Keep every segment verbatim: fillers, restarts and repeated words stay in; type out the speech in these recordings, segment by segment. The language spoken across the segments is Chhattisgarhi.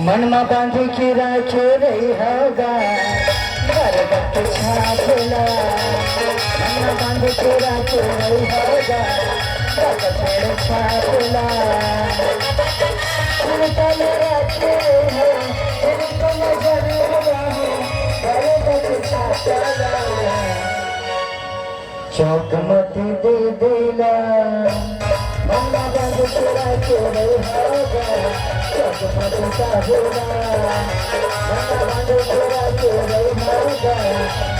मन म बांध के राखे रही हगा, बरगद के छाप ला। मन म बांध के राखे रही हगा, बरगद के छाप ला। सुनता ले राखे हो, सुनता ले जरूर रहो, बरगद के छाप ला। चौकमती दे देला, मन्ना बाबू तोरा के रहा, चौकमती का होला, मन्ना बाबू तोरा के रहा,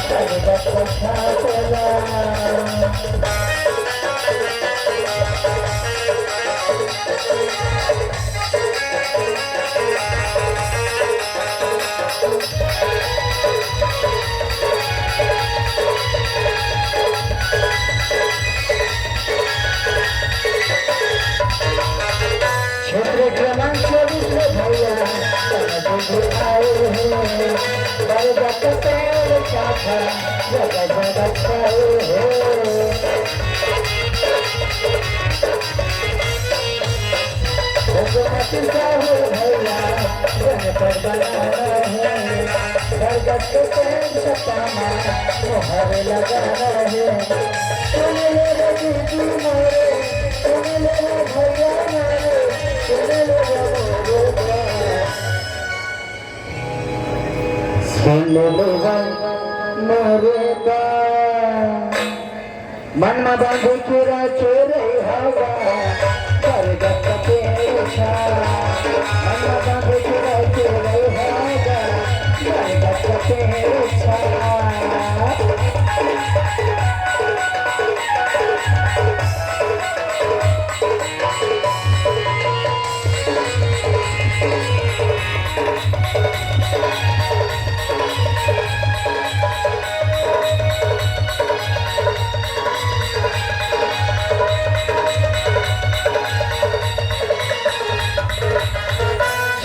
जगत छापला। क्षेत्र क्रमांक चौबीस में भैया, तन बुझ आए हैं, बरगद पेड़ शाखा, जगह जगह छाए हैं। हुकूमत साहू भैया, जन पर बना रहे, बरगद के पेड़ छपा मा, मोहर लगा रहे। सुन ले रे दीदी मोरे, सुन ले रे भैया मोरे, सुन ले रे मोरे बा। सुन ले रे मोरे बा। मन म बांध के राखे रही हवा, बरगद के छाप। मन म बांध के राखे रही हवा, बरगद के छाप।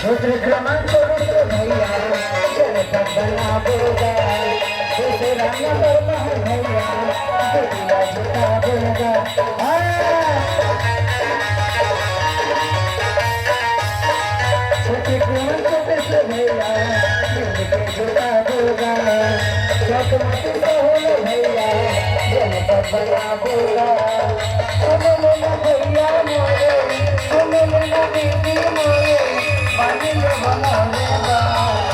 क्षेत्र क्रमांक चौबीस में भैया, जन पर बना बोला, दूसरा नंबर में है भैया, दुनिया जिता बोला। हाँ। क्षेत्र क्रमांक चौबीस में भैया, मिलके जिता बोला, चौक मत कहो भैया, जन पर बना बोला। सुन ले ना भैया मोरे, सुन ले ना दीदी मोरे, मान ले हमारे बात।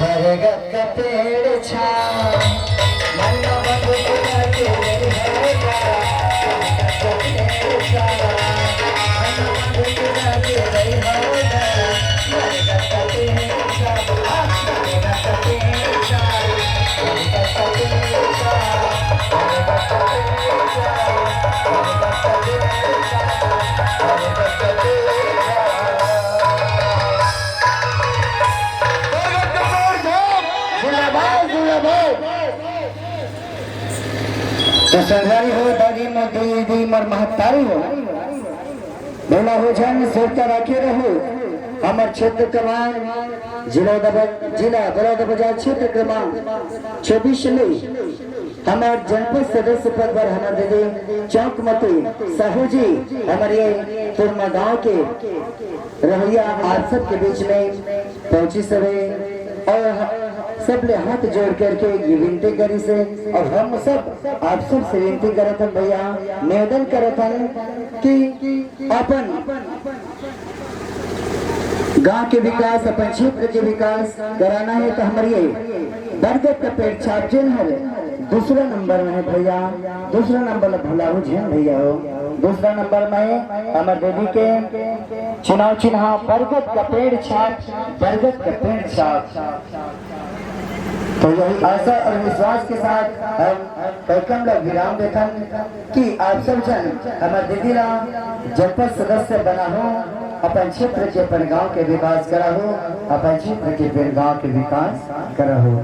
बरगद का पेड़ छा, मन बंद के रही होगा। बरगद का पेड़ छा, मन बंद के रही होगा। बरगद का पेड़ छा, बरगद का पेड़ छा। जिंदाबाद, जिंदाबाद। तो संगवारी हो, दादी मोर दीदी मोर महतारी हो, भोला हो झन सुरता राखे रहो। हमर क्षेत्र क्रमांक जिला दब-, जिला बलौदाबाजार क्षेत्र क्रमांक चौबीस ले हमर जनपद सदस्य पद पर हमर दीदी चौकमती साहू जी हमर ये तुरमा गांव के रहैया आप सबके बीच में पहुंची सवे और ह-, सब ले हाथ जोड़ करके ये विनती करी से और हम सब आप सब से विनती करत हन भैया, निवेदन करत हन कि अपन गांव के विकास, अपन क्षेत्र के विकास कराना है तो हमर ये बरगद का पेड़ छाप जेन हरे दूसरा नंबर में है भैया, दूसरा नंबर ला भुलाहू झन भैया हो। दूसरा नंबर में हमर दीदी के चुनाव चिन्हा बरगद का पेड़ छाप, बरगद का पेड़ छाप। तो यही आशा और विश्वास के साथ हम कार्यक्रम ला विराम देथन कि आप सब झन हमर दीदी ला जनपद सदस्य बनाहू, अपन क्षेत्र के, अपन गांव के विकास कराहू, अपन क्षेत्र के, अपन गांव के विकास कराहू।